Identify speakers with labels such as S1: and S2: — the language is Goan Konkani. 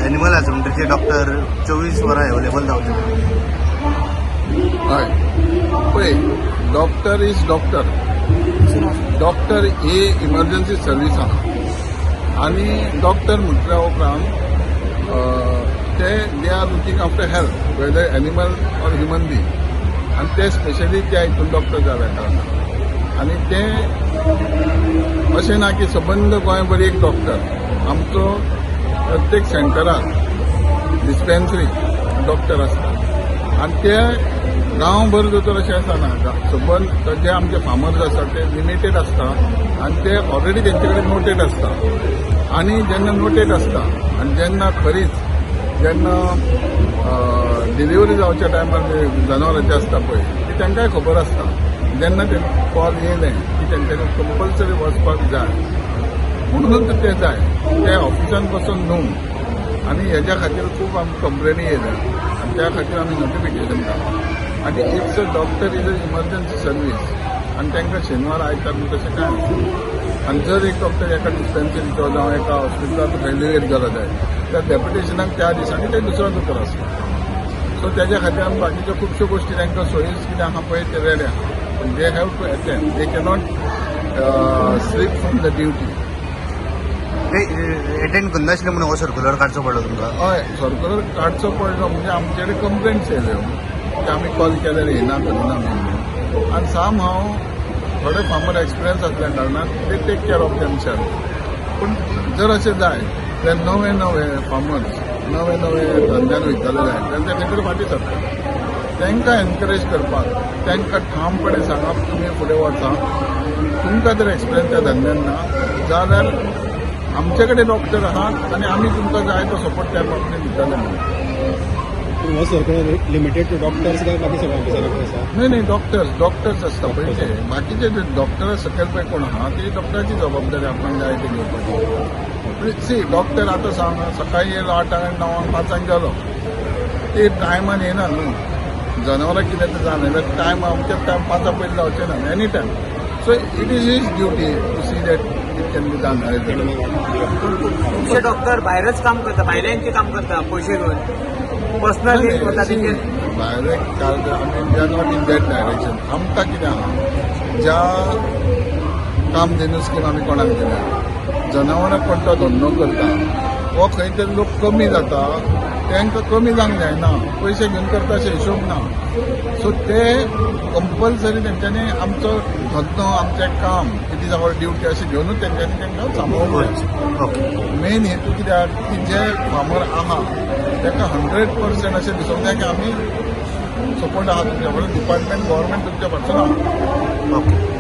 S1: एनिमल हजबंड्रीचे डॉक्टर 24 वरां अवेलेबल जावचे.
S2: हय, पळय, doctor is doctor. Doctor he emergency service आहा आनी डॉक्टर म्हटल्या उपरांत ते they are looking after health, whether animal or human being. आनी ते स्पेशली त्या हितून डॉक्टर जाल्या कारणान आनी ते अशें ना की सबंद गोंयभर एक डॉक्टर. आमचो प्रत्येक सेंटराक, डिस्पेन्सरी डॉक्टर आसता आनी ते गांवभर दोतोर अशें आसना. सबंद जे आमचे फार्मर्स आसतात ते लिमिटेड आसता आनी ते ऑलरेडी तेंचे कडेन नोटेड आसता. आनी जेन्ना नोटेड आसता आनी जेन्ना खरीच जेन्ना डिलिव्हरी जावच्या टायमार जनावरांचे आसता पळय, ती तांकांय खबर आसता. जेन्ना ते कॉल येयले की तेंच्यांनी कंपल्सरी वचपाक जाय, म्हणूनच ते जाय, ते ऑफिसान बसून न्हू. आनी हेज्या खातीर खूब आमकां कंप्लेनी येयल्या आनी त्या खातीर आमी नोटिफिकेशन काडलां. आनी it's a doctor is a emergency service आनी तांकां शेनवार आयतार बी तशें कांय आसना. आनी जर एक डॉक्टर एका डिस्पेन्सरीचो जावं एका हॉस्पिटलांत खंय गेलो जायत त्या डेप्युटेशनाक त्या दिसांनी ते दुसरो दोतोर आसता. सो तेज्या खातीर आमी बाकीच्यो खुबश्यो गोश्टी तांकां सोयीस कितें आहा पळय ते रेडी आहा, पूण they have to attend, they cannot slip from the duty.
S1: ते एटेंड करनाशिल्ले म्हणून हो सर्क्युलर काडचो पडलो तुमकां?
S2: हय, सर्कुलर काडचो पडलो म्हणजे आमचे कडेन कंप्लेंट्स येयल्यो की आमी कॉल केल्यार येयना, करिना म्हणून. आनी साम हांव थोडे फार्मर एक्सपिरियन्स आसल्या कारणान they take care of themself. पूण जर अशें जाय जाल्यार नवे नवे फार्मर्स नवे नवे धंद्यान वयतले जाय जाल्यार ते खंय तरी फाटीं सरता. तांकां एनकरेज करपाक, तांकां ठामपणे सांगप, तुमी फुडें वचा, तुमकां जर एक्सपिरियन्स त्या धंद्यान ना जाल्यार आमचे कडेन डॉक्टर आहात आनी आमी तुमकां जाय तो सपोर्ट त्या बाबतींत दितले म्हणून.
S3: पूण हो सर्क्युलर लिमिटेड टू डॉक्टर्स काय बाकी सगळ्या ऑफिसरांक आसा?
S2: न्हय न्हय, डॉक्टर्स, डॉक्टर्स आसता पळय ते. बाकीचे जे डॉक्टर सकयल पळय कोण आहा ती डॉक्टराची जबाबदारी आपणाक जाय ते घेवपाची. सी, डॉक्टर आतां सांग, सकाळी येयलो 8आंक आनी 9आंक 5आंक गेलो, ते टायमान येना न्हू. जनावरां कितें तें जालें जाल्यार टायम अमक्याच टायम 5आं पयलीं जावचें ना any time. So it is his duty to see that it can be done.
S4: खुबशे डॉक्टर भायरच काम करता, भायल्यांचे काम करता, पयशे घेवन पर्सनली वता तेंचे.
S2: डायरेक्ट आमी we are not in that direction. आमकां कितें आहा, ज्या कामधेनू स्कीम आमी कोणाक दिल्या, जनावरां कोण तो धंदो करता हो खंय तरी लोक कमी जाता, तांकां कमी जावंक जायना. पयशे घेवन करता अशें हिशोब ना. सो ते कंपल्सरी तेंच्यांनी आमचो धंदो, आमचें काम, it is our duty अशें घेवनूच तेंच्यांनी तांकां सांबाळूंक जाय. मेन हेतू कित्याक की जे फार्मर आहा ताका 100% अशें दिसूंक जाय की आमी सपोर्ट आहा तुमच्या, डिपार्टमेंट, गव्हर्मेंट तुमच्या पासून आहा.
S1: ओके.